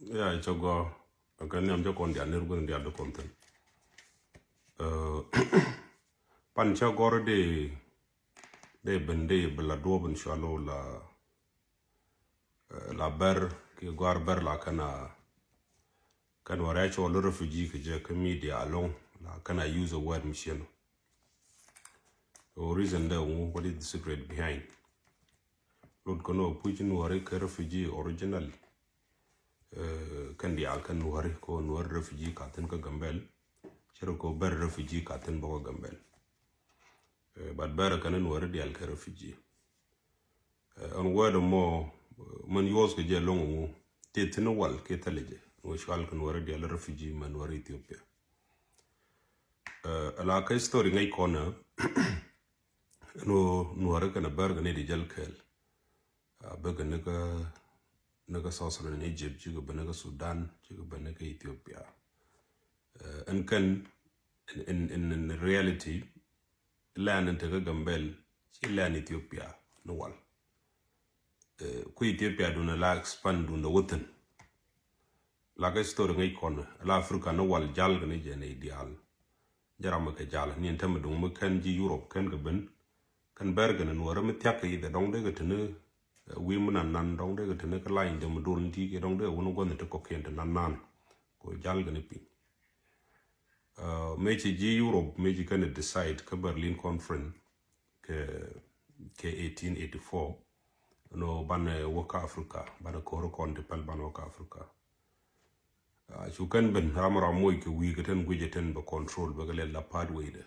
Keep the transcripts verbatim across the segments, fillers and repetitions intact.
Ya, cɛ gɔ̱r. Kɛ niam cɛ kɔn dial nir guin dial di kɔn thin. Pan cɛ gɔr di di ben di bi la duɔp in shualo la la ber ki gɔr ber la kana kan wara cɛ wal refugee kɛ jɛ kɛ media along la kana use a word machine. O reason de ŋu, what is the secret behind? Lot kɔn o puc nuɔri kɛ refugee original. Kɛn diaal kɛn nuɔri kɛ o nuɔri refugee ka thin kä Gambel. Cɛ rɛ kɛ o ber refugee ka thin bä kä Gambel. But ber kɛn nuɔri diaal kɛ refugee. Ɛn word mɔ mɛn yuɔth kɛ jɛ loŋ ŋu ti thin wal kɛ thɛlɛ jɛ ŋu cual kɛ nuɔri diaal refugee mɛn nuɔri Ethiopia. Ala kä history ŋäc kɔnɛ. Ɛn wä nuɔrä kɛnɛ bär kɛ ni di jäl kɛɛl. Bä kɛ ni kä ni kä South Sudan, Egypt, cikɛ bä ni kä Sudan, cikɛ bä ni kä Ethiopia. Ɛn kɛn in, in, in reality lɛn in tekä Gambel ci lɛn Ethiopia ni wal. Ku Ethiopia dun la expand dun the within. La kä history ŋäc kɔn la Africa ni wal jal kɛ ni jɛ ni dial. Jɛ ram kɛ jal ni ɛn tɛmɛ duŋ mi kɛn ji̱ Europe kɛn kɛ ben. Kɛn ber kɛ ni nuɔrɛ mi thiak kɛ yith ɛ dɔŋ dee kɛ tini wi̱i̱ mi nan nan dɔŋ dee kɛ tini kɛ lany dee mi dol ni ti kɛ dɔŋ dee kɛ wun guɔnh ti kɔkiɛn ti nan nan. Kɛ jal kɛ ni piny. Mëë ci ji̱ Europe mëë ci kɛn decide kä Berlin Conference kɛ kɛ eighteen eighty-four. No banɛ wä kä Africa banɛ ko̱r kɔn ti pɛl banɛ wä kä Africa. Cu kɛn ben ram ram moc kɛ wi̱i̱ kɛ tɛn guic ɛ tɛn bɛ control bɛ kɛ lɛl la pathway dɛ.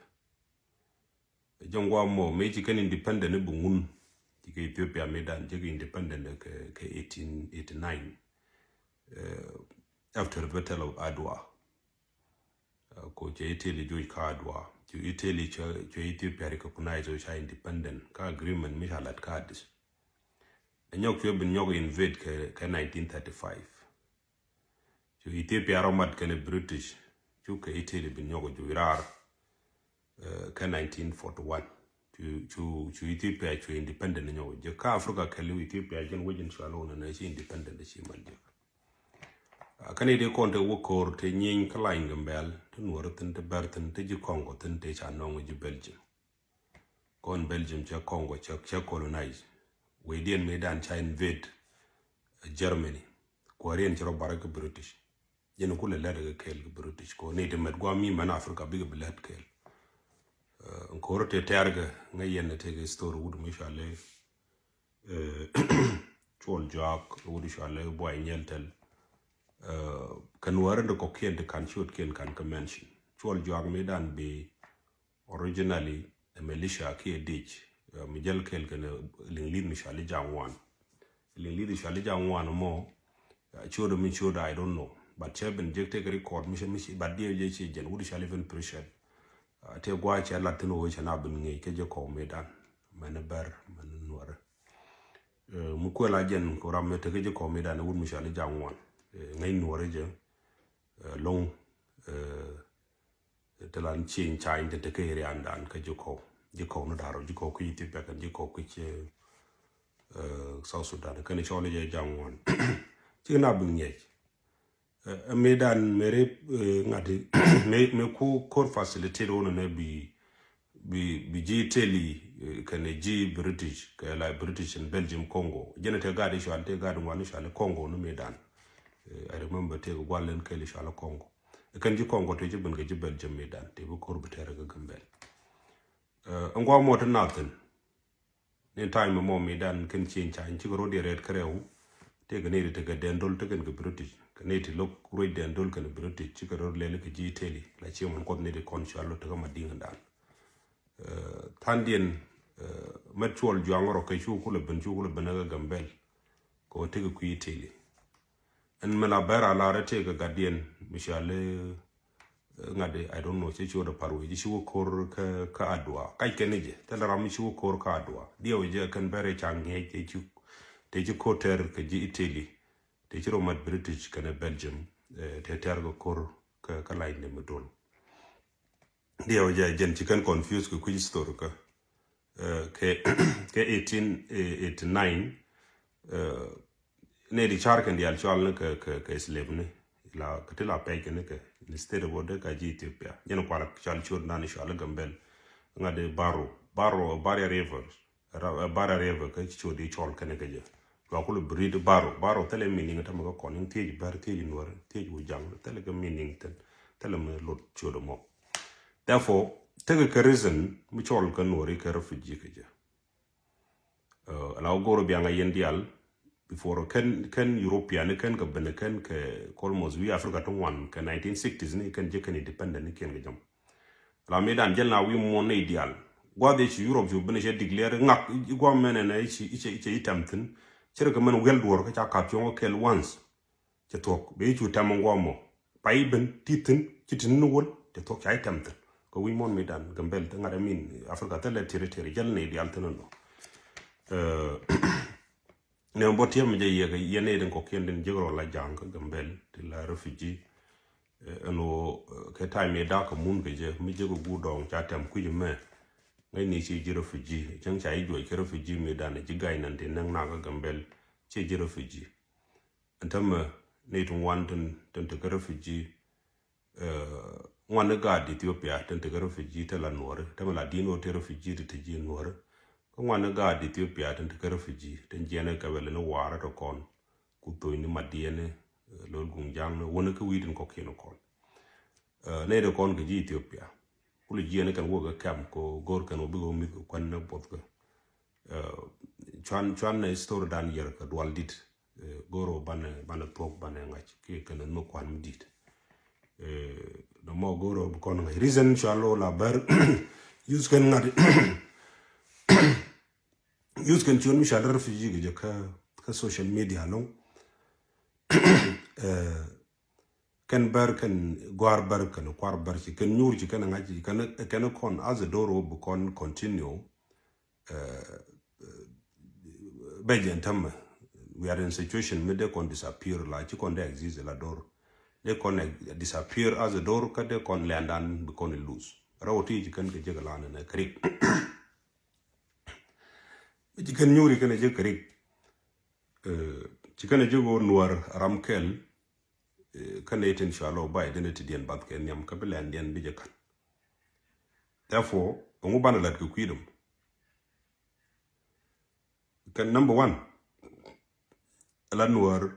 Jɔŋ guam mɔ mëë ci kɛn independent i̱ bi ŋun ci kɛ Ethiopia mëë dan jek independent kɛ kɛ eighteen eighty-nine. After the Battle of Adwa. Ko cɛ Italy juc ka Adwa cu Italy cɛ Ethiopia recognize ca independent ka agreement mi ca lat ka Addis. Ɛ nyɔk cuɛ bin nyɔk invade kɛ kɛ nineteen thirty-five. Cu Ethiopia rɔ mat kɛnɛ British cu kɛ Italy bin nyɔk juc raar. Kɛ nineteen forty-one cu cu cu Ethiopia cu independent nyɔk jɛ ka Africa kɛli Ethiopia jɛn wecin cual wun nɛ ci independent ci mal jɛ. Kani de kɔn te wä ko̱r te nyieeny kä lany Gambel te nuɔr thin te ber thin te ji̱ Congo thin te ca nɔŋ ji̱ Belgium. Kɔn Belgium cɛ Congo cɛ cɛ colonize. Wecdiɛn mëë dan ca invade Germany. Kuäriɛn cɛ rɔ barɛ kɛ British. Jɛn kulɛ lɛt kɛ kɛɛl kɛ British kɔ ni ti mɛt guam mi mɛn Africa bikɛ bi lɛt kɛɛl. Ko̱r te tɛɛr kɛ ŋäc yɛn te kɛ story wut mi cualɛ Cuɔl Juak wut cualɛ Buay Nyɛl Tɛl. Kɛ nuäärä ti kɔkiɛn ti kan ciötkiɛn kan kɛ mention Cuɔl Juak mi dan bi originally ɛ militia kiɛ dic. Mi jäl kɛɛl kɛn liŋ li̱th mi cuali jaŋ wan. Liŋ li̱th cuali jaŋ wan mɔ ciötdä mi ciötdä I don't know but cɛ ben jek tek record mi cɛ mi ci but diɛ jɛ ci jɛn wut cuali ben pressure. Te guay cɛ lat thin wee cɛ na ben ŋi̱i̱c kɛ jɛ kɔw mi dan mɛn bɛr mɛn nuɔrɛ. Mi kuɛ la jɛn ko ram mi tek kɛ jɛ kɔw mi dan wut mi cuali jaŋ wan. Ŋäc nuɔrɛ jɛ loŋ. Te lan cieŋ cany te te kä area dan kä Jikɔw. Jikɔw ni daro Jikɔw kä Ethiopia kɛn Jikɔw kä ci South Sudan kɛn cɔl jɛ jaŋ wan. Ci na bi ŋiɛc. Ɛ mi dan meri ŋati mi mi ku kor facilitate won ne bi bi bi ji teli kɛn ji British kɛ la British in Belgium Congo. Jɛn te gadi cual te gadi wan cual Congo ni mi dan. I remember te gwalen kɛli cual Congo. Kɛn ji̱ Kɔŋ kɔ te ji̱ ben kɛ ji̱ Belgium mi dan te bi kor bi tɛrɛ kɛ Gambel. Ɛn guam mɔ te nathin. Ni time mɔ mi dan kɛn cieŋ ca in cikɛ rot yɛ rɛt kɛ rɛw. Te kɛ ni ti te kɛ dɛn dol te kɛn kɛ British kɛ ni ti lok ruec dɛn dol kɛn British cikɛ rot lɛli kɛ ji̱ Italy la cieŋ mɔn kuɔth ni ti kɔn cual lo te kɛ ma diŋ dan. Thandiɛn mɛt cuɔl juaŋ rɔ kɛ cu kulɛ ben cu kulɛ ben kɛ Gambel. Kɛ wä tekɛ kui̱ Italy. Ɛn mi la bɛr a lar ɛ tëëk ɛ gatdiɛn mi cɔal i̱ ŋa̱t i̱ I don't know cɛ ci wä dɔ par wee ci ci wä ko̱r kä kä Adua kac kɛn i̱ jɛ thilɛ ram mi ci wä ko̱r kä Adua diɛw i̱ jɛ kɛn bɛr i̱ ca ŋiɛc tëë ci tëë ci ko̱r tɛr kɛ ji̱ Italy tëë ci rɔ mat British kɛnɛ Belgium. Tëë tɛr kɛ ko̱r kä kä lac ni mi dol. Diɛw jɛ jɛn ci kɛn confuse kɛ kui̱ story kä kɛ kɛ eighteen eighty nine. Nɛy ti car kɛn diaal cɔal ni kɛ, kɛ, kɛ slave ni. La, kɛ ti la pɛc kɛn kɛ, instead of dee ka ji̱ Ethiopia. Jɛn kual cɔal ciöt nan cɔal Gambel. Ŋa̱t di Baro. Baro, Baro River. Ra-, Baro River kä ciöt di cɔl kɛn kɛ jɛ. Luak kul bi rit Baro. Baro thilɛ meaning tɛmɛ kä kɔn in thiec bär, thiec nuɔr, thiec wä jaŋ. Thilɛ kɛ meaning thin. Thilɛ mi lot ciöt mɔ. Therefore, tekɛ kɛ reason mi cɔl kɛ nuɔri kɛ refugee kɛ jɛ. Uh, la wä goro biaŋ a yɛn dial, before kɛn, kɛn European ni kɛn kɛ ben kɛn kɛ almost wi̱i̱ Africa ti ŋuan kɛ nineteen sixties ni kɛn jɛ kɛn independent ni kɛn kɛ jam. La mi dan jɛl na wi̱i̱ muɔn ni dial. Guath i̱ ci Europe cu ben cɛ declare ŋak i̱ guam mɛn ɛn i̱ ci, i̱ ci, i̱ ci i̱ tɛm thin. Cɛ rɛ kɛ mɛn wiɛl duɔr kä ca kap cuɔ̱ŋ kɛl once. Cɛ thuɔ̱k, bɛ i̱ cu tɛm ŋuam mɔ. Pay ben, ti thin, ci tin ni wol, cɛ thuɔ̱k ca i̱ tɛm thin. Kɛ wi̱i̱ muɔn mi dan, Gambel, ŋa̱t ɛmin, Africa, thilɛ territory, jɛl ni dial thin ɛnɔ. Eh, nɛ bɔ tiɛm jɛ yɛ kɛ yɛn ni den kɔkiɛn den jek rɔ la jaŋ kä Gambel, ti la refugee. Eh, ɛn wä, eh, kɛ time yɛ dak kɛ mun kɛ jɛ, mi jek kɛ gu dɔŋ, ca tɛm kui̱c mɛ. Ŋäc ni ci ji̱ refugee, cäŋ ca i̱ juɔc kɛ refugee mi dan, ji̱ ga̱c nan ti nɛŋ nak kä Gambel, ci ji̱ refugee. Ɛn tämɛ ni ti ŋuan tin, tin te kä refugee, eh, ŋuan ni gaat Ethiopia tin te kä refugee te la nuɔri, tämɛ la din wä te refugee ti te ji̱ nuɔri. Kä ŋuan ni gaat Ethiopia tin te kä refugee, tin jiɛn ɛ kɛ bɛ lɛ ni wa̱a̱rä tɔ kɔn, ku tho̱ny ni madiɛni, eh, lol guŋ jaŋni, wäni kä wi̱i̱ tin kɔ̱kiɛn kɔn. Eh, nɛy ti kɔn kɛ ji̱ Ethiopia. Kul jiɛn kɛn wä kɛ kɛm ko go̱r kɛn wä bikɛ wä mi̱th kɛ kuɛn ni buɔth kɛ. Eh, cuan, cuan ni story dan yɛr kɛ dual dit. Eh, go̱r wä banɛ, banɛ thuɔk banɛ ŋa̱c. Kiɛ kɛn ni nhök kuan mi dit. Eh, nɔmɔ go̱r wä bi kɔn ŋa̱c. Reason cual wä la bär. Use kɛn ŋa̱t. Use kɛn ciöt mi cual refugee kɛ jɛ kä, kä social media loŋ. Eh, kɛn bär kɛn gua̱a̱r bär kɛn kuar bär ci kɛn nyuur ci kɛn ŋa̱c ci kɛn, kɛn kɔn as a door wä bi kɔn continue. Eh, bɛ jɛn tämɛ. We are in situation mi dee kɔn disappear la ci kɔn dee exist la door. Dee kɔn ex-, disappear as a door kä dee kɔn lɛndan bi kɔn lose. Rɛw ti ci kɛn kɛ jek la nɛ krik. Ci kɛn nyuuri kɛn jek krik. Eh, ci kɛn jek wä nuɔr ram kɛl. Eh, kä nɛ tin cua lɔ ba identity diɛn bath kɛ nhiam kä bi lɛn diɛn bi jɛ kan. Therefore, ɛŋu banɛ lat kɛ kui̱dom. Kɛ number one, lat nuɔr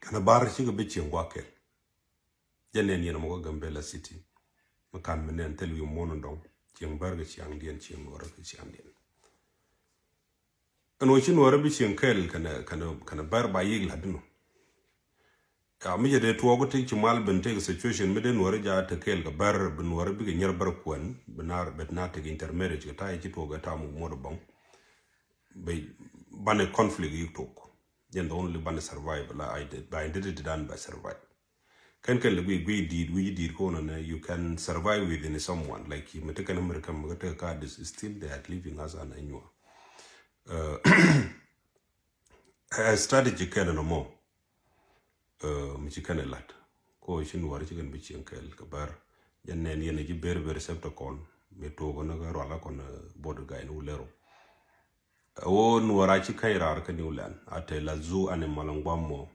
kɛn bar cikɛ bi cieŋ guak kɛl. Jɛ nɛn yɛn mɔ kä Gambela City. Mi kan mi nɛn thil wi̱i̱ muɔ̱n dɔŋ cieŋ bär kɛ ciaŋ diɛn cieŋ nuɔr kɛ ciaŋ diɛn. Ɛn wä ci nuɔrä bi cieŋ kɛl kɛnɛ, kɛnɛ, kɛnɛ bär ba yik la̱t inɔ. Ya mi jɛ dee tuɔɔk ti ci mal ben tek situation mi dee nuɔrä ja te kɛl kɛ bär bi nuɔrä bikɛ nyier bär kuɛn bi nar bet na tek intermarriage kɛ ta̱a̱ ci tuɔɔk kɛ ta̱a̱ muk muɔt bɔŋ. Bɛ banɛ conflict yik tok. Jɛn the only banɛ survive la identity dan ba survive. Kɛn kɛn lɛ guiy guiy di̱i̱t wi̱c di̱i̱t kɔn nɛ you can survive within someone like mi te kɛn America mi te ka is still they are living as an Anyuak. Uh, a strategy kɛn nɔ mɔ. Uh, mi ci kɛn lat ko ci nuɔr ci kɛn bi cieŋ kɛl kɛ bär. Jɛn nɛn yɛn ci ber ber septa kɔn mi tok ni kɛ ruala kɔn, uh, bot gay ni wulero. Wo nuɔra ci kany rar kä New Land a te la zoo animal ŋuam mɔ.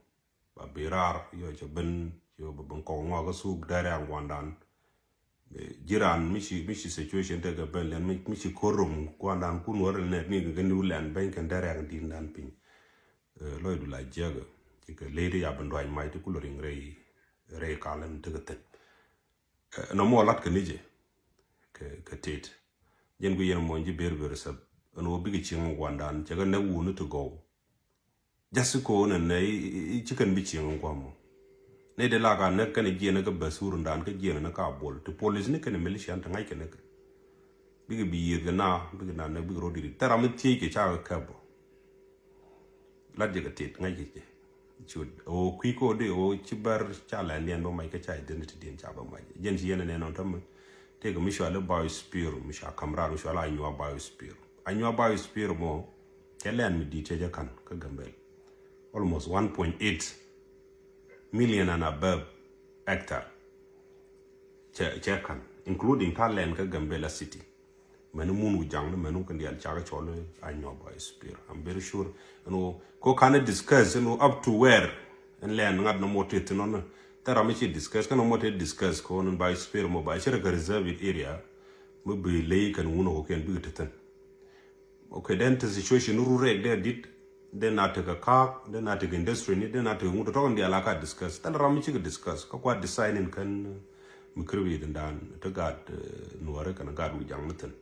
Ba bi rar yɔ cɛ ben yɔ ba ben kɔk ŋuak kä suk dɛrɛ a ŋuandan. Jiran mi ci, mi ci situation te kɛ ben lɛn mi, mi ci korom kuandan kun wä ril nɛt ni kɛ New Land ben kɛn dɛrɛ a din dan piny. Eh, lɔy du la jiɛk ci kɛ lady ya ben duany mai ti kulɔ ring rɛy, rɛy kalɛ mi te kɛ thin. Eh, nɔmɔ lat kɛ ni jɛ kɛ, kɛ tet. Jɛn ku yɛn mɔny ji̱ ber ber sɛp ɛn wä bikɛ cieŋ guandan cɛ kɛ nɛk wuni ti gɔw. Jasi ko nɛ nɛ i, i, i ci kɛn bi cieŋ guam mɔ. Nɛ de la ka nɛk kɛn jiɛn kɛ bɛ sur dan kɛ jiɛn ni ka bol ti police ni kɛn militia ti ŋa̱c kɛ nɛk. Bikɛ bi yieth kɛ na bikɛ na nɛk bikɛ rɔ diri tɛra mi thiec kɛ ca kɛ kɛp bɔ. Lat jɛ kɛ tit ŋa̱c kɛ jɛ. Cut o kui̱ ko di o ci bär ca lɛ niɛn bä mac kä ca identity diɛn ca bä mac. Jɛn ci yɛn nɛ nɔn tämɛ. Tëëkɛ mi cua lɛ biosphere mi cua kam raar mi cua la Anyuak biosphere. Anyuak biosphere mɔ cɛ lɛn mi di̱i̱t cɛ jɛ kan kä Gambel. Almost one point eight million and above hectare. Cɛ, cɛ kan including ta̱a̱ lɛn kä Gambela City. Mɛn mun wi̱c jaŋ ni mɛn wä kɛn dial cakɛ cɔl a nyuɔp ba spir. I'm very sure ɛn wä ko kan discuss ɛn wä up to where ɛn lɛn ŋat ni mɔ tet nɔn. Thɛ ram mi ci discuss kɛn mɔ tet discuss ko nɔn ba spir mɔ ba cɛ rɛ kɛ reserve it area. Mi bi ley kɛn wun ko kɛn bikɛ tethin. Okay, then the situation ru rek dee dit dee na tekɛ kaak dee na tekɛ industry ni dee na tekɛ ŋut tɔk in dial a ka discuss. Thɛ ram mi cikɛ discuss kä kua design in kɛn mi kiri bi thin dan te gat nuɔri kɛn gat wi̱c jaŋ ni thin.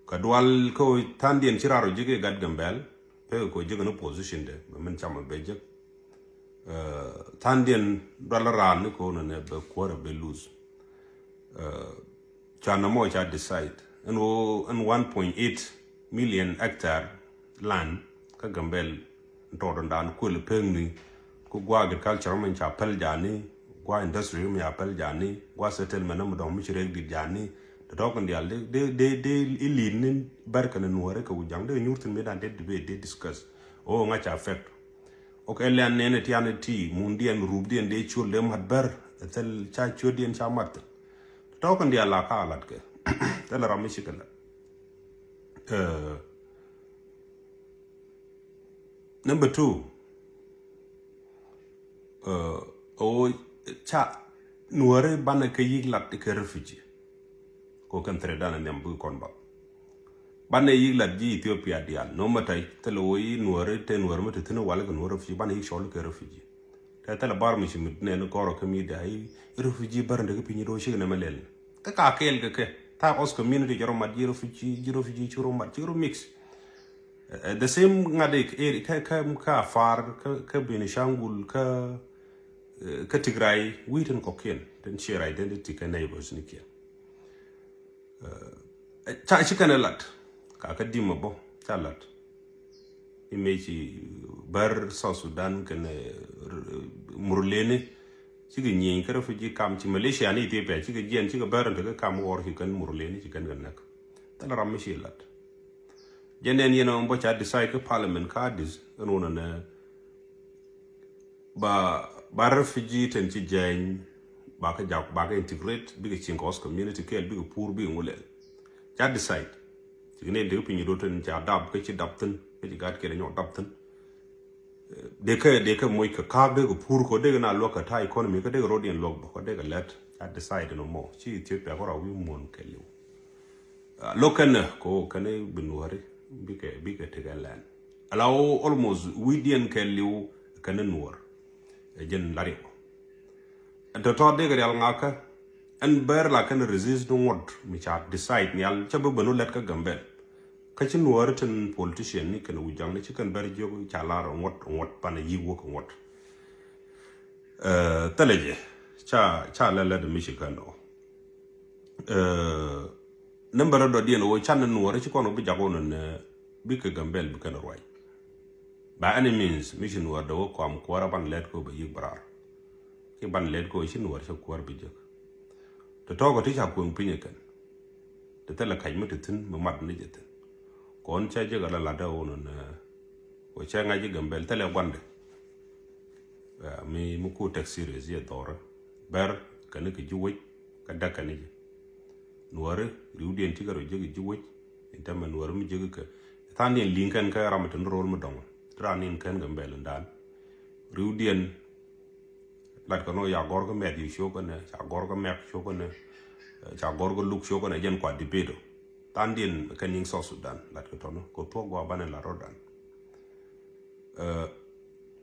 Kä dual kä thandiɛn ci raro jik i̱ gat Gambɛl pek ko jik ni position de bɛ min cam bɛ jik. Thandiɛn dual raan ni ko nɛ bɛ kuɔrɛ bɛ lose. Ca nɔmɔ ca decide ɛn ɣöö ɛn one point eight million hectare land kä Gambɛl tɔɔt ɛn daan kuël pekni. Ku gua agriculture min ca päl jani, gua industry min ca päl jani, gua settlement min dɔ̱ŋ mi ci rek dit jani. Tɔ̱tɔ̱ kɛn diaal dee dee dee dee ilit ni bɛr kɛn nuɔɔri kɛ wi̱c jaŋ dee nyuur thin mi dan dee debate dee discuss. Ɣöö ŋa̱ ca affect. Ok, ɛ lɛn nɛn ɛ tian ɛ ti mundiɛn rupdiɛn dee col dee mat bär ɛ thil ca ciötdiɛn ca mat thin. Tɔ̱ kɛn diaal la ka lat kɛ thil ram mi ci kɛ lat. Number two, ɛ ɣöö ca nuɔri banɛ kɛ yi̱k lat kɛ refugee. Ko kɛn threat dan nhiam bikɛ kɔn bak. Banɛ yi̱k lat ji̱ Ethiopia diaal no matter thilɛ wä i̱ nuɔri te nuɔri mi te thi̱n wal kɛ nuɔri refugee banɛ yi̱k cɔl kɛ refugee. Te thilɛ bar mi ci mi nɛn kɔrɔ kä media i̱ refugee bär ndɛ kä piny do cik nɛ mɛ lɛl. Kä ka kɛɛl kɛ kɛ tha host community jɛ rɔ mat ji̱ refugee ji̱ refugee ci rɔ mat ci rɔ mix. The same ŋa̱t i̱ kä kä kä Afar kä Benishangul kä kä Tigray wi̱i̱ tin kɔ̱kiɛn tin share identity kä neighbors ni kiɛn. Ca ci kɛn ɛ lat ka kä dim ɛ bä ca lat. Imeci bär South Sudan kɛn Murleni cikɛ nyieny kä refugee camp ci Malaysia ni Ethiopia cikɛ jiɛn cikɛ bär in tekɛ camp ɣɔr ci kɛn Murleni ci kɛn kɛ näk. Thilɛ ram mi ci lat. Jɛ nɛn yɛn ɛ bä ca decide kä parliament kä Addis ɛn wun ɛnɛ. Ba ba refugee ten ci jɛny ba kä jak ba kä integrate bikɛ cieŋ kɛ host community kɛɛl bikɛ pur bikɛ ŋulɛl. Ca decide ci kɛ nɛn dee kä piny do ten ca dap kä ci dap thin kä ci gat kɛɛl nyɔk dap thin. Dee kä dee kä moc kɛ kaak dee kɛ pur kɔ dee kɛ na luɔk kɛ ta economy kä dee kɛ road yɛn luɔk bä kɔ dee kɛ lɛt ca decide nɔ mɔ ci Ethiopia kɔ ra wi̱i̱ muɔn kɛ liw. Lo̱k kɛnɛ kɛ ɣöö kɛnɛ bi nuɔ̱ri bikɛ bikɛ tekɛ lɛn ala ɣöö almost wi̱i̱diɛn kɛ liw kɛnɛ nuɔ̱r. Ɛ jɛn la riɛk ɛn tɔ̱tɔ̱ dee kɛ rial ŋakä. Ɛn bɛr la kɛnɛ resist ni ŋuɔ̱t mi ca decide nial cä bi ben wä lɛt kä Gambɛl. Kä ci nuɔ̱ri tin politician ni kɛnɛ wi̱c jaŋni ci kɛn bɛr jiök ca lar ŋuɔ̱t ŋuɔ̱t panɛ yi̱k wä kɛ ŋuɔ̱t. Thilɛ jɛ ca ca lɛ lɛt mi ci kɛn ɔ. Nambɛ rɔ dɔ̱diɛn ɣöö canɛ nuɔɔri ci kɔn ɣöö bi jak ɣöö nɔnɛ bikɛ Gambɛl bi kɛn ruac. By any means mi ci nuɔɔr dee wä kɔam kuäärä ban lɛt kɛ ɣöö bɛ yi̱k bɛ raar. Ki ban lɛt kɛ ɣöö ci nuɔɔr cɛ kuäär bi jek. Tɛ tɔ̱ɔ̱kɛ ti ca kueŋ piny ɛ kɛn. Tɛ thilɛ kac mi te thi̱n mi mat ni jɛ thi̱n. Kɔn cɛ jek ala latdä ɣöö nɔnɛ wä cɛ ŋa̱c ji̱ Gambɛl thilɛ guandɛ. Mi mi ku take serious yɛ dhɔrä bɛr kɛn kɛ ji̱ wec kä däk kɛn jɛ. Nuɔri riwdiɛn ti kɛ rɔ jek ji̱ wec in tɛmɛ nuɔri mi jek kɛ than diɛn li̱ŋ kɛn kɛ ram tin ro̱l mi dɔŋ. Ti ran in kɛn kɛ mbɛl in dan riwdiɛn. Lat kɛ nɔ ya gɔr kä mɛth yi cok kɛnɛ ca gɔr kä mɛk cok kɛnɛ ca gɔr kä luk cok kɛnɛ jɛn kua debate. Than diɛn kɛn niŋ South Sudan lat kɛ tɔnɔ kɛ thuɔk gua banɛ lat rɔ dan.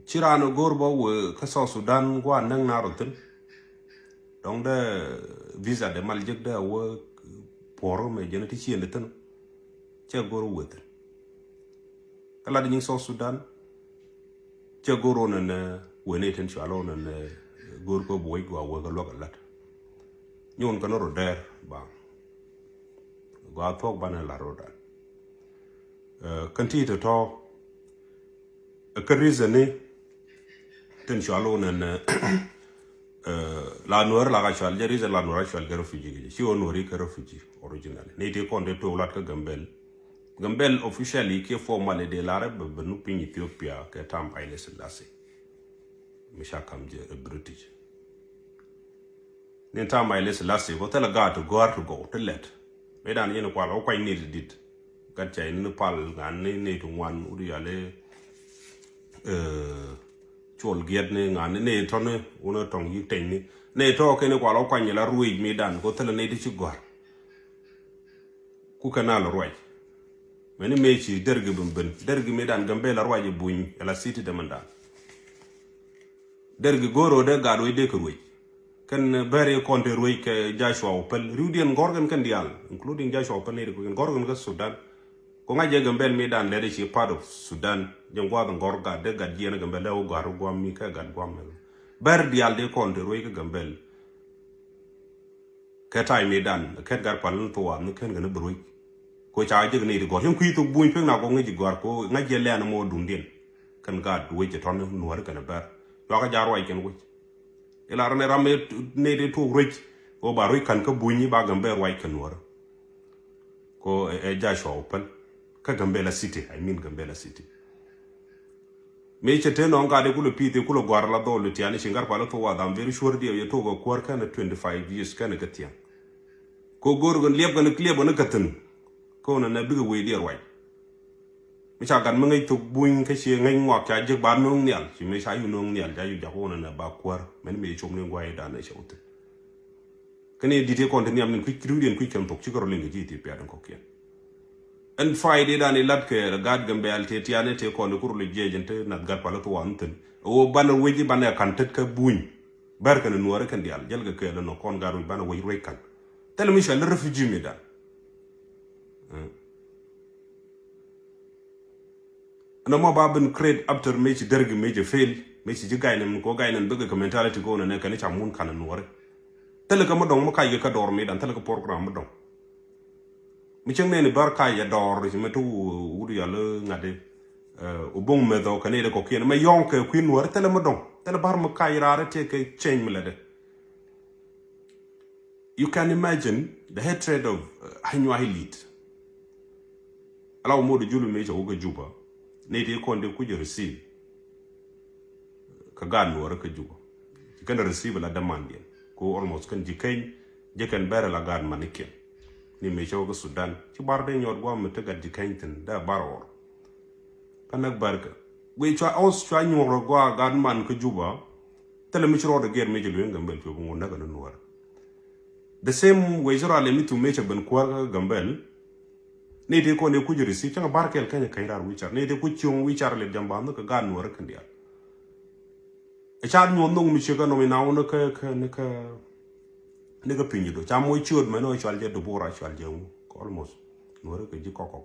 Ci raan ɛ go̱o̱r bä wee kä South Sudan gua̱a̱ näk na rɔ thi̱n. Dɔ̱ŋ dee visa dee mal jek dee a wee puɔ̱r mɛ jɛn ti ciëndɛ thi̱n. Cɛ go̱o̱r wee thi̱n. Kä lat nyiŋ South Sudan. Cɛ go̱o̱r wä nɛn wee ni tin cua lo̱w nɛn go̱o̱r kɛ buɔ̱c gua̱a̱ wee kä luäk ɛ lat. Nyuun kɛ ni rɔ dɛɛr baŋ. Gua̱a̱ thuɔ̱k banɛ lat rɔ dan. Kɛn ti tɔ̱tɔ̱. Kä reason ni tin cual wä nɛn la nuɔri la ka cual jɛ reason la nuɔri cual kɛ refugee kɛ ci wä nuɔri kɛ refugee originally ni ti kɔn ti tok lat kä Gambel. Gambel officially kiɛ formally de la rɛ bɛ bɛ nu piny Ethiopia kɛ tam Haile Selassie. Mi ca kam jɛ British. Ni tam Haile Selassie kɔ thilɛ gaat ti gɔ̱a̱r ti gɔw ti lɛt. Mëëdan yɛn kual ɔ kuany nɛy ti di̱t. Gat ca yɛn ni pal ŋa̱n ni nɛy ti ŋuan wut yali. Cuɔl giɛt ni ŋa̱n ni nɛy tɔ̱ni wun ɔ tɔ̱ŋ yi teny ni nɛy tɔ̱ kɛn kual ɔ kuany la ruëëc mëëdan kɛ thilɛ nɛy ti ci gɔ̱a̱r. Ku kɛ na lɛ ruac. Mɛni mëë ci Dergi ben ben Dergi mëëdan Gambela ruac i̱ buny ɛ la city dämändan. Dergi go̱o̱r ro̱o̱dɛ gat wec dee kɛ ruec. Kɛn bɛr i̱ kɔn te ruec kɛ Joshua Opel riwdiɛn gɔ̱r kɛn kɛn diaal including Joshua Opel ni ri kui̱n gɔ̱r kɛn kä Sudan. Ku ŋa̱c jɛ Gambel mi dan lɛt i̱ ci part of Sudan jɛ gua̱th in gɔ̱r gat dee gat jiɛn Gambel lɛ wä gɔ̱r guam mi kɛ gat guam mɛ. Bɛr diaal dee kɔn te ruec kä Gambel. Kɛ tay mi dan kɛn gat pal ni thuwa ni kɛn kɛn bi ruec. Ko ca jek ni ti gɔr cin kui̱ thok buny pek na ko ŋic gɔr ko ŋa̱c jɛ lɛn mo dundiɛn. Kɛn gat wec tɔn nuɔr kɛn bɛr. Cua kä ja ruac kɛn wec. Ila rɛn ram ni ti tok ruec. Ko ba ruec kan kä buny ba gɛm bɛ ruac kɛn nuɔr. Ko ɛ ja cua open. Kä Gambela City, I mean Gambela City. Mëë cɛ te nɔŋ gat i̱ kulɛ pi̱i̱th i̱ kulɛ gua̱r la dhɔl i̱ tiani ci ŋa̱r pal i̱ thok wa dham very sure diɛ yɛ tok ɛ kuäär kɛn ɛ twenty five years kɛn ɛ kɛ thiaŋ. Ko go̱o̱r kɛn liɛp kɛn liɛp kɛn kä thi̱n. Kä ɣän ɛnɛ bikɛ wee diɛ ruac. Mi ca gat mi ŋäc thok buny kä ci ŋäc ŋuak ca jek ba no̱o̱ŋ nhial ci mëë ca yu no̱o̱ŋ nhial ca yu jak ɣän ɛnɛ ba kuäär mɛn mëë com ni guay dan ɛ cɛ wä thi̱n. Kä ni di̱t i̱ kɔn ti nhiam ni kui̱c riwdiɛn kui̱c kɛn thok cikɛ rɔ liŋ kɛ ji̱ Ethiopia den kɔkiɛn. Ɛn Friday dan ilat kɛ gat Gambel te tiani te kɔn ikur li jiɛc in te nath gat pal thuwa in thin. Ɛ wä banɛ wec i̱ banɛ kan tet kä buny. Bɛr kɛn nuɔri kɛn dial jɛl kɛ kɛɛl nɔ kɔn gat wec banɛ wec ruec kan. Thilɛ mi cɔal refugee mi dan. Ɛn ɛmɔ ba ben create after mëë ci Dergi mëë ci fail mëë ci ji̱ ga̱y nɛm kɔ ga̱y nɛm bikɛ kɛ mentality kɔ nɛ kɛn i̱ ca mun kan nuɔri. Thilɛ kɛ mi dɔŋ mi kac kɛ kä dɔr mi dan thilɛ kɛ program mi dɔŋ. Mi cieŋ nɛni bär kac ɛ dɔɔr ci mɛ ti wut yal ŋa̱t di. Ɛ boŋ meth ɔ kɛ ni di kɔkiɛn mɛ yɔŋ kɛ kui̱ nuɔ̱ɔ̱ri thilɛ mi dɔŋ thilɛ bär mi kac raar ɛ tiɛ kɛ change mi lɛ di. You can imagine the hatred of Anyuak elite. Ala wä mot jul mi cɛ wä kɛ Juba ni ti kɔn di kuc receive. Kä gaat nuɔrä kä Juba ci kɛn receive la demand yɛn ko almost kɛn ji̱ keny jɛ kɛn bɛrɛ la gaat manikiɛn. Ni mëë cɛ wä kä Sudan ci bar dee nyuɔt guam mi te gat ji̱ keny thin dee bar ɣɔr. Kä näk bärkä guiy cua os cua nyuɔk rɔ gua gaat man kä Juba. Thilɛ mi ci rɔɔdɛ gɛr mi ci lueŋ Gambel cuɛ bi ŋun näk ni nuɔrä. The same way ci rɔ alɛ mi thum mëë cɛ ben kuäär kä Gambel. Ni ti kɔn i̱ kuc receive cäŋ bar kɛl kɛnyɛ kɛny raar wi̱i̱ car ni ti kuc cio̱ŋ wi̱i̱ car lip jam ba̱a̱n ni kä gaat nuɔrä kɛn diaal. Ɛ ca nyuɔ̱th nhok mi ciek kä nɔm inawä ni kä kä ni kä ni kä piny do ca moc ciöt mɛn ɔ cual jɛ dubura cual jɛ ŋu almost nuɔrä kɛ ji̱ kɔkɔk.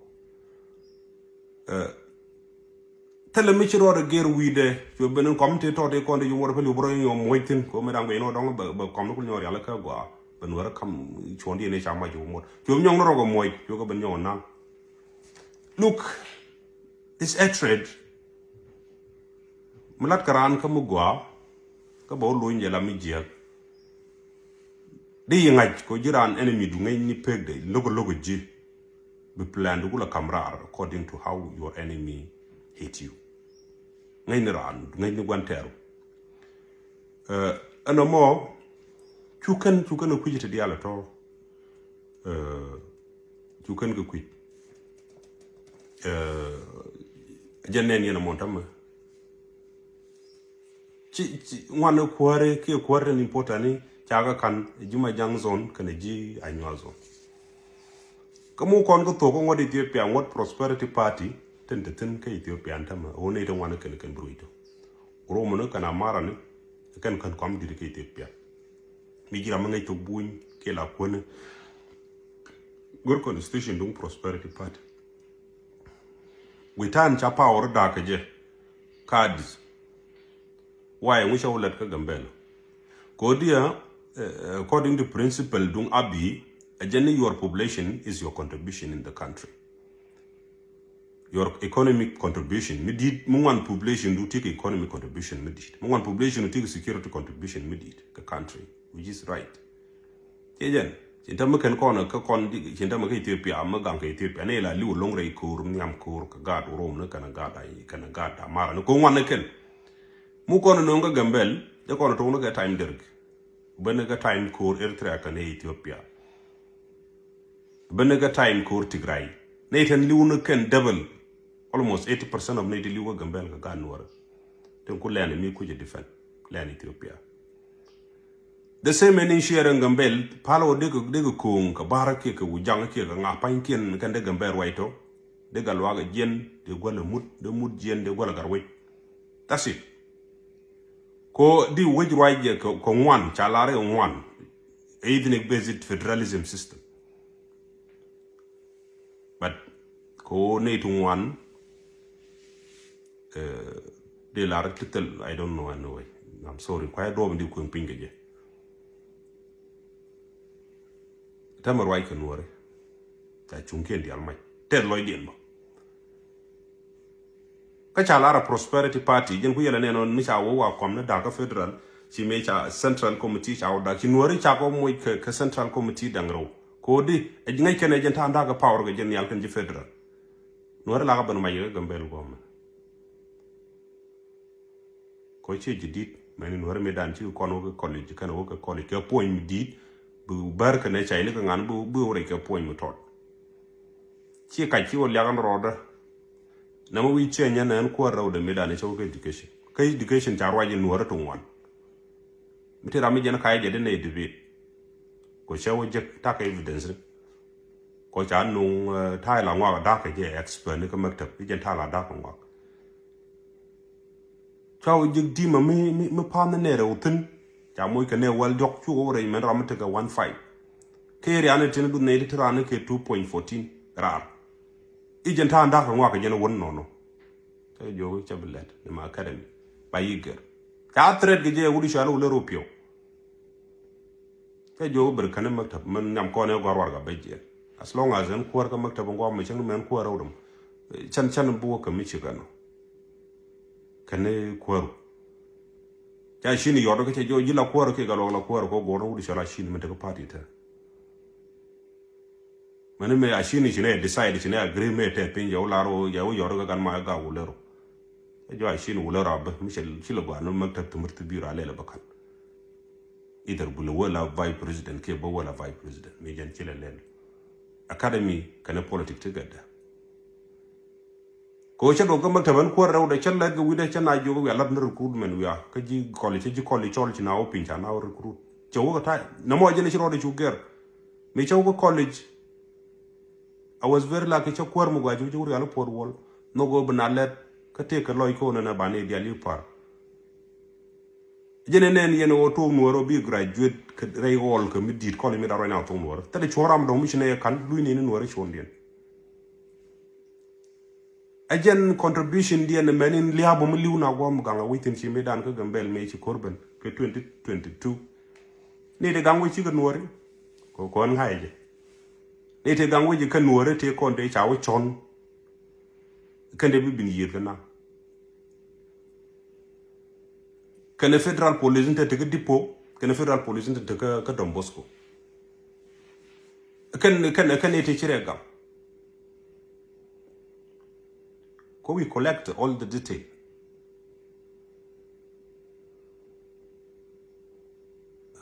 Thilɛ mi ci rɔɔdɛ gɛr wi̱i̱dɛ cuɛ ben in kɔm ti tɔt ikɔn di yumwɔr pɛl yubɔr in yɔm muɔc thin ko mi daŋ guiy nɔ dɔŋ bɛ kɔm ni kul nyɔr yal kä gua bɛ nuɔrä kam cuɔn di ni ca mac yumwɔr cuɛ nyɔŋ ni rɔk muɔc cuɛ kɛ ben nyɔŋ naŋ. Look, this hatred mi lat kɛ raan kä mi gua kä bɛ wä lony jɛ la mi jiɛk. Di yi ŋa̱c ko ji̱ raan enemy du ŋäcni pek de lo̱k lo̱k ji̱. Bi plan du kula kam raar according to how your enemy hate you. Ŋäcni raan ŋäcni guan tɛɛru. Ɛn ɔmɔ cu kɛn cu kɛn kui̱c ti diaal tɔ. Cu kɛn kɛ kui̱c. Jɛ nɛn yɛn ɔmɔ tamɛ. Ci ŋuan kuäri kiɛ kuäri ni important ni ca kä kan ji̱ Majaŋ zone kɛnɛ ji̱ Anyuak zone. Kä mu kɔn kä thok kä ŋuɔt Ethiopia ŋuɔt Prosperity Party tin te thin kä Ethiopia ni tämɛ ɣöö ney ti ŋuan kɛn kɛn bi rui̱c tɔ. Rom ni kɛn Amara ni kɛn kɛn kɔm dit kä Ethiopia. Mi ji̱ ram mi ŋäc thok buny kiɛ la kuäni. Gör constitution duŋ Prosperity Party. Wi̱i̱ ta̱a̱n ca power da̱a̱k kɛ jɛ. Kä adith. Why ŋu ca wä lät kä Gambela. Kodiɛ according to principle duŋ Abiy ɛ jɛ ni your population is your contribution in the country. Your economic contribution mi dit mi ŋuan population du ti kɛ economic contribution mi dit mi ŋuan population du ti kɛ security contribution mi dit kɛ country which is right. Ciɛ jɛn cin tɛmɛ kɛn kɔn kä kɔn cin tɛmɛ kä Ethiopia mi gaŋ kɛ Ethiopia ni la liw loŋ rɛy ko̱o̱r nhiam ko̱o̱r kɛ gaat Rom ni kɛn gaat ay kɛn gaat Amara ni ko̱o̱r ŋuan ni kɛn. Mu kɔn no̱o̱ŋ kä Gambel dee kɔn to̱o̱ŋ ni kɛ time Derg. Ben ni kɛ time ko̱o̱r Eritrea kɛn Ethiopia. Bä ni kä time ko̱r Tigray. Nɛy tin li̱w ni kɛn double. Almost eighty percent of nɛy ti li̱w kä Gambel kɛ gaat Nuɔrɛ. Tin ku lɛn mi kucɛ defend lɛn Ethiopia. The same in share in Gambel, palo dek dek ko̱o̱ŋ kɛ bar kiɛ kɛ wujaŋ kiɛ kɛ ŋa pany kiɛn kɛn dek Gambel ruac tɔ. Dek a luak a jiɛn, dek gual a mut, dek mut jiɛn, dek gual a gar wec. That's it. Ko di wec ruac jɛ kɛ ŋuan, ca lar ɛ ŋuan. Ethnic based federalism system. But ko nɛy ti ŋuan, eh, di lar ti thil, I don't know anyway. I'm sorry. Kwa duɔm di kueŋ piny kɛ jɛ. Tɛmɛ ruac kɛ Nuɔri. Ca cuŋ kiɛn dial mac. Tɛth lɔcdiɛn bä. Kä ca lar a Prosperity Party, jɛn ku yɛlɛ nɛn ɔn mi ca wä wa kɔm ni da̱k kä federal, ci mëë ca Central Committee ca wä da̱k, ci Nuɔri ca kɔ moc kɛ, kɛ Central Committee da̱ŋ rɛw. Kodi, ɛ ŋäc kɛn ɛ jɛn ta̱a̱ da̱k kä power kɛ jɛn nhial kɛn ji̱ federal. Nuɔri la kä ben mac kɛ Gambel government. Kɔ ciɛ ji̱ di̱t, mɛn in Nuɔri mëë dan ci kɔn wä kɛ college, kɛn wä kɛ college kɛ puɔ̱ny mi di̱t, bi bär kɛn ɛ ca ili kɛ ŋan bi, bi wä rɛc kɛ puɔ̱ny mi tɔt. Ci kac ci wä liak ɛn rɔɔdä. Nɛmɛ wi̱i̱ ciɛ nyɛ nɛ ɛn kuäär rɛwdɛ mi dan cɛ wä kä education. Kä education ca ruac in Nuɔrɛ ti ŋuan. Mi ti ram mi jɛn kac jɛ di nɛ debate. Kɔ cɛ wä jek tak evidence ni. Kɔ ca nuŋ, eh, ta̱a̱ la ŋuak da̱k kɛ jɛ expert ni kä maktab. I̱ jɛn ta̱a̱ la da̱k kɛ ŋuak. Cua wä ji̱k di̱mä mi, mi, mi pa̱n ni nɛɛrɛ wä thi̱n. Ca moc kɛ nɛɛ wäl diɔ̱k cukɛ wä rɛc mɛn ram mi tekɛ one five. Kɛ rian ni tin duth nɛy ti ti ran ni kɛ two point fourteen raar. I̱ jɛn ta̱a̱ da̱k kɛ ŋuak kɛ jɛn wän nɔnɔ. Cä jiök cä bi lɛt ni ma academy. Ba yi gɛr. Ca threat kɛ jɛ wut i̱ cɔal wulɛ ropiɛw. Cä jiök bär kɛn i̱ maktab mɛn nhiam kɔn i̱ gɔ̱r warɛga bä jiɛn. As long as ɛn kuäär kä maktab in guam mi cäŋ mɛn kuäär rɛw däm. Cän cän bi wä kä mi ci kɛn ɔ. Kɛn i̱ kuääru. Ca cin i̱ yɔt kä cɛ jiɔ ji̱ la kuääru kiɛ kɛ luɔk la kuääru kɛ guɔ̱r wut i̱ cɔal a cin mɛn tekɛ party tɛ. Mɛn i̱ mɛ a cin i̱ cin i̱ decide cin i̱ agree mɛ tɛ piny jɛ wä lar wä jɛ wä yɔt kä gan ma i̱ gak wä lero. Ɛ jɔ a cin wä lero a bä mi cɛ ci lɛ gɔaa ni maktab ti mär ti bi̱i̱ ra lɛl ɛ bä kan. Either bulɛ wä la vice president kiɛ bä wä la vice president mi jɛn ci lɛ lɛl. Academy kɛnɛ politic ti gɛtdɛ. Kɛ ɣöö cä duɔk kä maktab ɛn kuäär rɛwdɛ cä lɛk kɛ wi̱cdɛ cä na jiök wiaa lat ni recruitment wiaa kä ji̱ kɔli cä ji̱ kɔli cɔl ci na wä piny ca na wä recruit. Cɛ wä kɛ ta̱a̱ nɛmɔ jɛn ci rɔɔdɛ cu gɛr. Mi cä wä kä college. I was very lucky cä kuäär mi gua̱c cu cä wä rial i̱ puɔt wuɔl nhɔk ɣöö bi na lɛt kä tëëk kɛ lɔc ko̱n ɛn ɛ ba ni dial i̱ pa̱r. Jɛn ɛ nɛn yɛn ɣöö tuɔɔk nuɔɔr ɣöö bi graduate kɛ rɛy ɣɔl kɛ mi di̱i̱t kɔli mi da ruac na thuɔ̱k nuɔɔr thilɛ cuɔ̱ɔ̱r ram dɔ̱ŋ mi ci nɛ yɛ ka̱n luc ni ni nuɔɔr i̱ cuɔ̱ɔ̱ŋdiɛn. Ɛ jɛn contribution diɛn mɛn in lia̱a̱ bä mi li̱w na guɔ̱m gaŋ a wi̱c thi̱n ci mëëdan kä Gambɛl mëë ci ko̱r ben kɛ twenty twenty two. Ni ti gaŋ wec ci kɛ nuɔri kɛ kɔn ŋa̱c jɛ. Ni ti gaŋ wec kä nuɔri ti kɔn ti ca wä cɔn. Kɛn ti bi bin yiëth kɛ na. Kɛn federal police ni te te kä Dipo, kɛn federal police ni te te kä, kä Don Bosco. Kɛn, kɛn, kɛn iti ci rɛ gam. Ko we collect all the detail.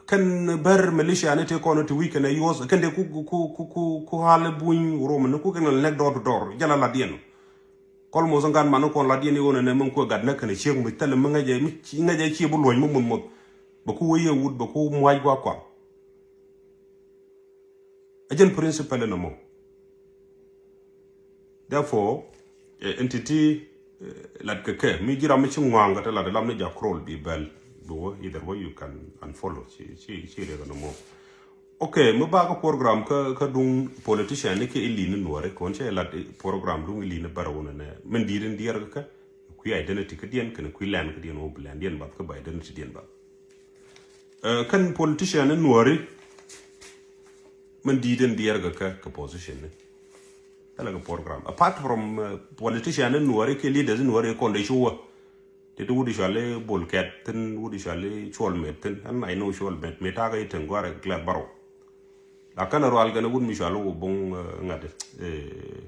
Kɛn bär militia ni te kɔn ti wi̱i̱ kɛn ɛ yuɔth, kɛn te ku, ku, ku, ku, ku hal buny rom ni ku kɛn lɛ nɛk door to door, jala la diɛn. Kɔl moth ŋa̱t man kɔn la diɛn i̱ ɣöö nɛ mɛ kuɛ gat nɛ kɛn ciek mi thɛl mi ŋäcɛ, mi ŋäcɛ cie bi luɔ̱ny mi muth muth. Bɛ ku wä yɛ wut, bɛ ku muac gua̱a̱k kuan. A jɛn principle in a mɔ. Therefore, eh, entity, eh, lat kɛ kɛ mi ji̱ ram mi ci ŋua̱a̱ŋ kɛ te lat lam ni jakrol bi bɛl bi wä, either way you can unfollow. Ci, ci, ci riɛk in a mɔ. Ok, mi ba kä program kä, kä duŋ politician ni kɛ ili ni nuɔri kɔn cɛ lat, eh, program duŋ ili ni bärä wunɛ nɛ min di̱i̱t in diɛɛr kɛ kɛ kui̱ identity kä diɛn kɛn kui̱ lɛn kä diɛn wä bi lɛn diɛn bath kä ba identity diɛn bath. Eh, kɛn politician ni nuɔri min di̱i̱t in diɛɛr kɛ kɛ, kɛ position ni. Thilɛ kɛ program. Apart from, eh, politician ni nuɔri kɛ leaders ni nuɔri kɔn de cu wä. Ti ti wut i̱ cuali Bol Kɛt thin, wut i̱ cuali Cuɔl Mɛt thin. Ɛn I know Cuɔl Mɛt, mi takä i̱ Teŋ Guarɛ Glad Barrow. La kɛn rual kɛn wut mi cuali wä boŋ, eh, ŋa̱t, eh,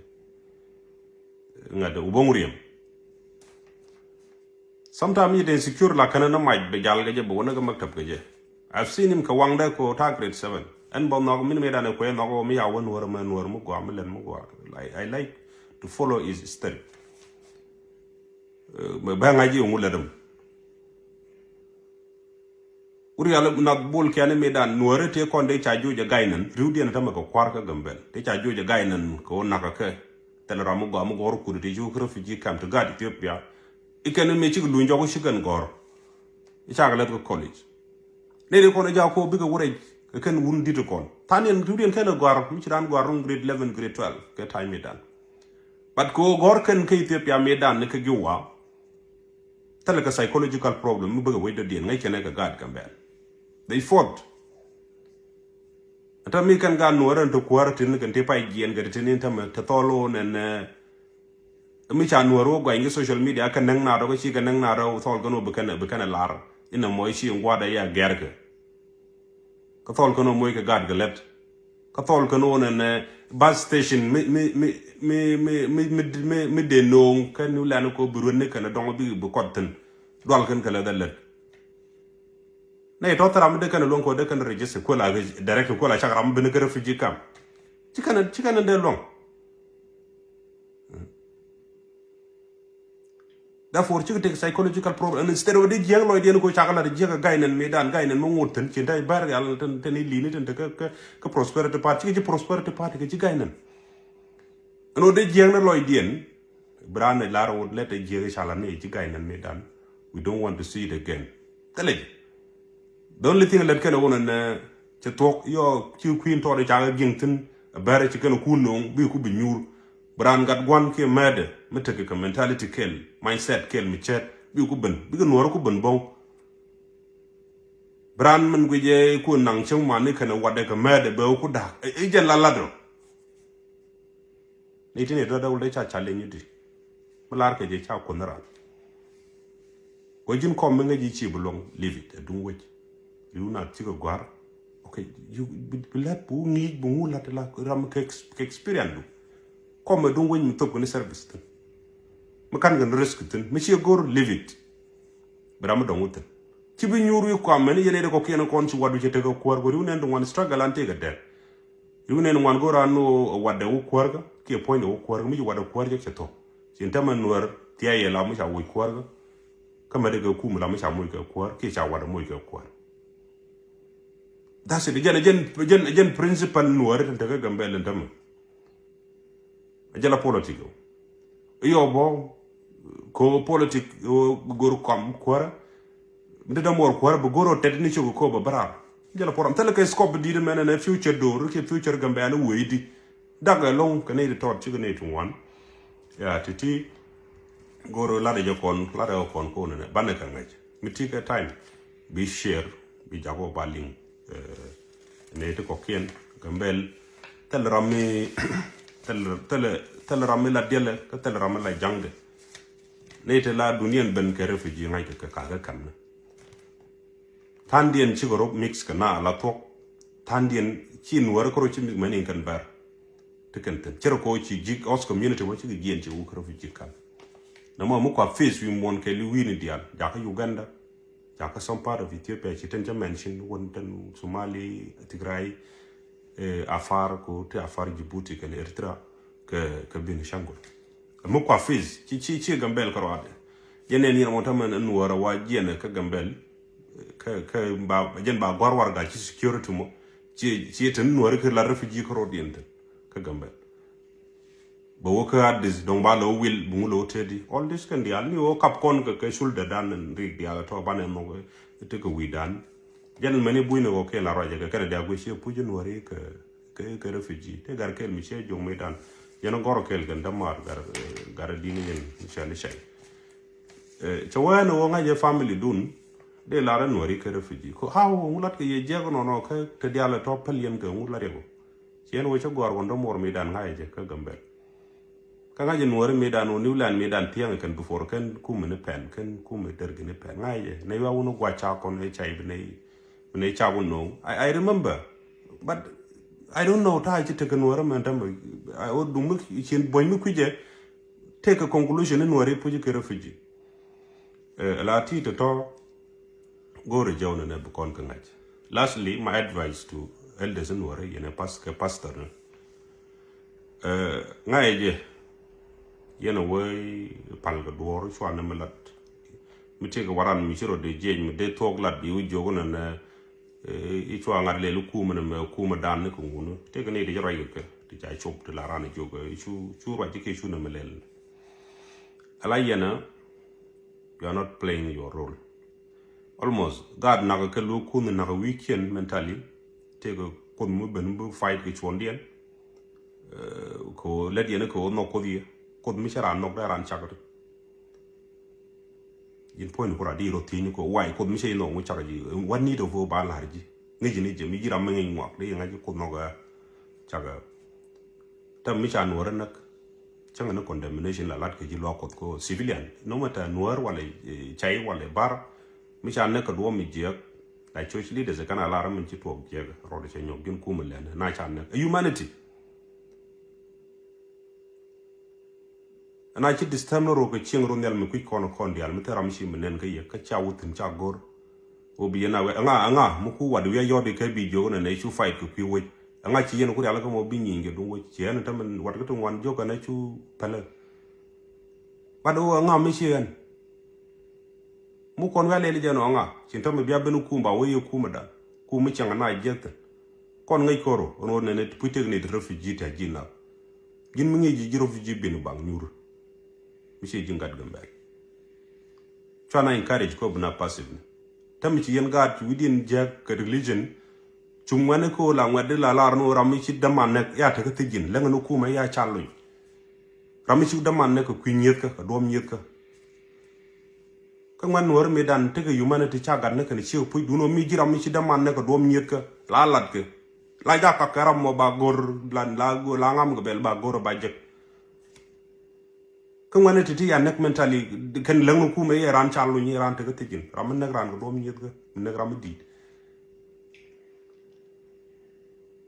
ŋa̱t wä boŋ riɛm. Sometime i̱ den secure la kɛn ni mac bɛ jal kɛ jɛ bɛ wä ni kɛ maktab kɛ jɛ. I've seen him kɛ waŋdɛ ko ta grade seven. Ɛn bä nhɔk min mëëdan ɛ kuɛ nhɔk ɔ mi ya wä nuɔr mɛ nuɔr mi gua mi lɛt mi gua. I, I like to follow his step. Bɛ ŋa̱c i̱ ŋu lɛt ɛm. Wur yal nath bol kiani mëëdan nuɔr tëë kɔn dee ca joc ɛ ga̱y nɛn riwdiɛn ɛ tämɛ kɛ kua̱r kä Gambɛl tëë ca joc ɛ ga̱y nɛn kɛ wä nakä kɛ. Thilɛ ram mi gua mi gɔr kut tëë ci wä kä refugee camp ti gaat Ethiopia. Ikɛn mi cik luny jɔk ci kɛn gɔr. Icakɛ lɛt kä college. Neri kɔn ija ko bikɛ wurec kɛ kɛn wun dit kɔn. Than yɛn riwdiɛn kɛn ɛ gɔar mi ci ran gɔar run grade eleven, grade twelve kɛ time mi dan. But ko gɔr kɛn kɛ Ethiopia mi dan ni kɛ giwa. Thilɛ kɛ psychological problem mi bikɛ wec dɔ̱diɛn ŋäc kɛn ɛ kɛ gaat Gambɛl. They fought. Ata mi kɛn gaat nuɔrɛ ni ti kuäär tin kɛn ti pay jiɛn kɛ ti tin in tämɛ ti thɔl wun ɛn ɛ Mi ca nuɔr wä guany kä social media kɛ näŋ na rɔ kä ci kɛ näŋ na rɔ thɔl kɛn wä bi kɛn bi kɛn lar. Inɛ mɔc ci ŋuat ɛ ya gɛr kɛ. Kä thɔl kɛn wä moc kɛ gaat kɛ lɛt. Kä thɔl kɛn wä nɛn bus station mi mi mi mi mi mi mi mi de noŋ kɛ ni lɛn ko bi ruet ni kɛn dɔŋ bi bi kɔt thin. Dual kɛn kɛ lɛt ɛ lɛt. Nɛ tɔ thɛ ram de kɛn luɔŋ kɔ de kɛn register kuɛl a direct kuɛl a cak ram bi ni kɛ refugee camp. Ci kɛn ci kɛn de luɔŋ. Therefore, cikɛ tek psychological problem. And instead of di jiɛk lɔcdiɛn ko cakɛ lat jiɛk a ga̱y nɛn mi dan ga̱y nɛn mi ŋot thin cin ta̱ bär yal thin thin ilini thin te kä kä prosperity party cikɛ ci prosperity party kɛ ci ga̱y nɛn. Ɛn wä di jiɛk ni lɔcdiɛn. Bran ni lar wä lɛt jiɛk cala ni ci ga̱y nɛn mi dan. We don't want to see it again. Thilɛ jɛ. The only thing lɛt kɛn wun ɛn cɛ thuɔk yɔ ci kuin tɔɔt ca kɛ giŋ thin. Bɛr ci kɛn kun noŋ bi ku bi nyuur. Bi raan gat guan kiɛ mɛɛdɛ mi tekɛ kɛ mentality kɛl, mindset kɛl mi cɛɛt bi ku ben bi kɛ nuɔɔr ku ben boŋ. Bi raan min guic ɛ ku naŋ cäŋ man ni kɛn wadɛ kɛ mɛɛdɛ bɛ ku da̱k. Ɛ jɛn la lat rɔ. Ni ti ni dɔdɛ wul dee ca challenge di. Mi lar kɛ jɛ ca kun ran. Kɔ ji̱n kɔm mi ŋäc ji̱ ci bi luɔ̱ŋ, leave it, ɛ duŋ wec. Riw na cikɛ gua̱r. Okay, you bi lɛt bi wä ŋi̱i̱c bi ŋu lat la ram kɛ experience du. Kɔm ɛ duŋ wec mi thop kɛ ni service thin. Mi kan kɛ ni risk thin mi ci go̱r, leave it. Bi ram mi dɔŋ wä thin. Ci bi nyuur wi̱i̱ kuam mɛn yɛn ɛ dee kɔkiɛn kɔn ci wadu cɛ tekɛ kuäär kɔ riw nɛn ti ŋuan struggle an tëëkɛ dɛl. Riw nɛn ŋuan go̱r an wadɛ wä kuäärkä kiɛ puɔ̱nydɛ wä kuäärkä mi ci wadɛ kuäär cɛ cɛ thok. Cin tämɛ nuɛr thia̱a̱ yɛ la mi ca woc kuäärkä. Kä mɛ dee kɛ kum la mi ca moc kɛ kuäär kiɛ ca wadɛ moc kɛ kuäär. That's it. Jɛn jɛn jɛn jɛn principal nuɛr tin tekɛ Gambɛl in tämɛ. A jɛ la politic o. Iyɔ bɔ ko politic o gor kɔm kuära. Ndi da mor kuära bi gor o tet ni choko ko ba bara. Jɛ la poram tele ke scope di de mene ne future do ke future Gambɛl wei di. Dag long ke ne di tot chiko ne tun wan. Ya titi gor la de jɛ kon la de kon ko ne ba ne ka ngaj. Mi ti ke time bi share bi jago ba ling. Nɛ ti kɔkiɛn Gambɛl thil ram mi thil thil thil ram mi la diɛlɛ kä thil ram mi la jaŋdɛ. Nɛ ti la duniɛn ben kɛ refugee ŋa̱c kɛ kɛ ka̱kä ka̱n ni. Tha̱a̱ndiɛn cikɛ rop mix kɛ na la thuɔ̱k. Tha̱a̱ndiɛn ci nuɔ̱ɔ̱ri kärɔ ci mix mɛn in kɛn bɛr. Ti kɛn thin cɛ rɛ kɔ ci ji̱ host community wä cikɛ jiɛn ci wuk refugee ka̱n. Nɛ mɔ mi kua face wi̱i̱ muɔ̱n kɛ li wi̱i̱ni diaal jakä Uganda. Jakä some part of Ethiopia ci ten ca mention won ten Somali, Tigray, eh, Afar ko ti Afar Djibouti kɛn Eritrea kɛ kɛ Benishangul. Mi kua face ci ci ci Gambɛl kɛ ruade. Jɛ nɛn yɛn mɔ tamɛ nuɔrɛ wa jiɛn kɛ Gambɛl kɛ kɛ ba jɛn ba guar warga ci security mɔ ci ci ten nuɔrɛ kɛ la refugee kɛ ruadiɛn ten kɛ Gambɛl. Bɛ wä kä Addis dɔŋ ba lɛ wä wil bi ŋu lɛ wä teti. All this kɛn diaal ni wä kap kɔn kɛ kɛ shoulder dan rik diaal tɔ banɛ mɔk ti kɛ wi̱i̱ dan. Jɛn mɛni bui̱ni wä kɛl a ruacɛ kɛ kɛn diaal guic ciɛ puc in wä ri kɛ kɛ kɛ refugee. Ti gar kɛl mi ciɛ joŋ mi dan. Jɛn gɔr kɛl kɛn dämaar gar gar dini jɛn mi ciɛ ni cɛy. Cɛ wɛɛn wä ŋa̱c ɛ family dun. Dee lar in wä ri kɛ refugee. Ko how ŋu lat kɛ yɛ jiɛk nɔnɔ kɛ ti diaal tɔ päl yɛn kɛ ŋu lat yɛ ko. Ciɛn wä cä gɔ̱a̱r wä dämuɔr mi dan ŋa̱c jɛ kä Gambɛl. Kä ŋa̱c jɛ nuɔri mi dan wä New Land mi dan thiäŋ kɛn before kɛn kumɛ ni pɛn kɛn kumɛ dergi ni pɛn ŋa̱c jɛ nɛ yua wun gua̱c ca kɔn ɛ cay bi nɛ bi nɛ ca wun no̱o̱ŋ. I, I remember but I don't know ta̱a̱ ci tekɛ nuɔri mɛn tämɛ. Wä duŋ mi cin buɔ̱ny mi kui̱cɛ. Take a conclusion in wari puji kɛ refugee. Eh, la ti tɔtɔ go̱o̱rɛ jɔw nɛ nɛ bi kɔn kɛ ŋa̱c. Lastly, my advice to elders in wärä yɛn ɛ pas kɛ pastor ni. Ŋa̱cɛ jɛ yɛn ɛ wee pal kɛ duɔɔr cua ni mi lat mi tëëkɛ waran mi ci rɔ dee jiɛc mi dee thuɔk lat bi wi̱c jiök nɛ nɛ. I̱ cua ŋa̱t lɛl i̱ kumɛ nɛ mɛ kumɛ dan ni kɛ ŋun tëëkɛ ni ti ci ruac kɛ kɛ ti ca cop ti la ran i̱ jiök i̱ cu cu ruac i̱ kɛ cu nɛ mɛ lɛl. Ala yɛn ɛ, you are not playing your role. Almost gaat nak kɛ lu kun nak weekend mentally. Tëëkɛ kun mi ben bi fight kɛ cuɔndiɛn. Kɛ lɛt yɛn kɛ wä nhɔk kuoth yɛ kuoth mi cɛ ran nhɔk dee ran cak ti. Yin puɔ̱ny ni ku rat di rɔ thieny ko why kuoth mi cɛ yi nhɔk ŋu cak ji. What need of ba lar ji? Ŋi̱ci ni jɛ mi ji̱ ram mi ŋi̱c ŋuak dee ŋa̱c ji kuoth nhɔk ɛ cak ɛ. Tɛm mi ca nuɔr näk cäŋ ni condemnation la lat kɛ ji̱ luaak kuɔth ko civilian no matter nuɔr wala cay wala bar. Mi ca näk kɛ duɔm mi jiɛk la church leaders kɛn a lar min ci tuɔk jiɛk rɔɔd cɛ nyɔk ji̱n kumɛ lɛn na ca näk a humanity. Ɛn a ci disturb ni rok kɛ cieŋ ro nhial mi kui̱c kɔn kɔn diaal mi thil ram ci mi nɛn kä yɛ kä ca wuthin ca go̱r. Wä bi yɛn a wɛ ɛŋa ɛŋa mi ku wat wi̱i̱ a yɔt ikä bi jiök nɛ nɛ cu fight kɛ kui̱ wec. Ɛŋa ci yɛn ku rial kä mɔ bi nyieny kɛ duŋ wec ci ɛn tämɛ wat kä ti ŋuan jiök kɛ nɛ cu pälä. Wat wä ɛŋa mi ci ɛn. Mi kuɔn wi̱i̱ a lɛl jɛ nɔ ɛŋa ci tämɛ bia ben kum ba wä yɛ kum dan kum mi cɛŋ na jiɛth. Kɔn ŋäc koro ɛn wä nɛ nɛ puc tek nɛ ti refugee tɛ ji̱ na. Ji̱n mi ŋi̱i̱c ji̱ ji̱ refugee bin baŋ nyur. Mi ci ji̱ gat Gambɛl. Cua na encourage kɔ bi na passive ni. Tɛm ci yɛn gaat ci wi̱diɛn jiäk kɛ religion. Cum ŋuɛni kɔ la ŋuɛt di la lar ni wä ram mi ci däman nɛk ya tek kä thi̱ji̱n läŋ ni kumɛ ya ca luny. Ram mi ci däman nɛk kɛ kui̱ nyiethkä kɛ duɔm nyiethkä. Kä ŋuɛn nuɔ̱ɔ̱ri mëëdan tekɛ humanity ca gat ni kɛn ciek puc dun ɔ mi ji̱ ram mi ci däman nɛ kɛ duɔ̱m nyiethkä la latkɛ. La jak kakɛ ram mɔ ba go̱r la la la ŋam kɛ bɛl ba go̱r ba jek. Kä ŋuɛn ɛ ti ti ya näk mentally kɛn läŋ ni kumɛ yɛ ran ca luny yɛ ran tekɛ thiecin ram mi näk ran kɛ duɔ̱m nyiethkä mi näk ram mi di̱i̱t.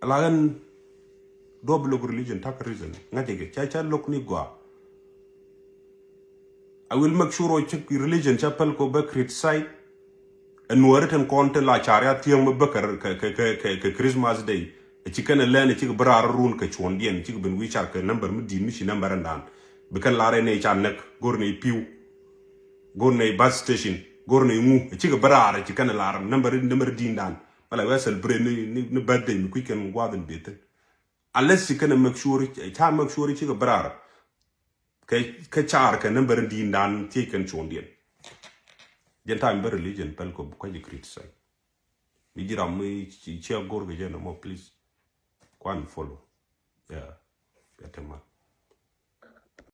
Ala ɣän duɔp lo̱k religion tak reason ŋa̱cɛ kɛ ca ca lo̱k ni gɔaa. I will make sure ɔ cik religion ca päl kɔ bä criticize. Ɛ nuɔri tin kɔn tin la car ya thiäŋ mi bä kɛ kɛ kɛ kɛ kɛ Christmas day. Ɛ ci kɛn ɛ lɛn ɛ cik bä raar run kɛ cuɔndiɛn cik ben wi̱i̱ car kɛ number mi di̱i̱t mi ci number ɛn dan. Bi kɛn lar ɛ nɛy ca näk go̱r nɛy pi̱w. Go̱r nɛy bus station go̱r nɛy ŋu ɛ cik bä raar ɛ ci kɛn ɛ lar number number di̱i̱n dan. Wala wɛ celebrate ni ni ni birthday mi kui̱ kɛn gua̱a̱th in bethin. Unless ci kɛn ɛ make sure ca make sure cik bä raar. Kɛ kɛ car kɛ number in di̱i̱n dan thiec kɛn cuɔndiɛn. Jɛn time bä religion päl kɔ bukä ji̱ criticize. Mi ji̱ ram mi ci ciɛ go̱r kɛ jɛn ɛmɔ please. Kuan follow. Yeah. Bia te mal.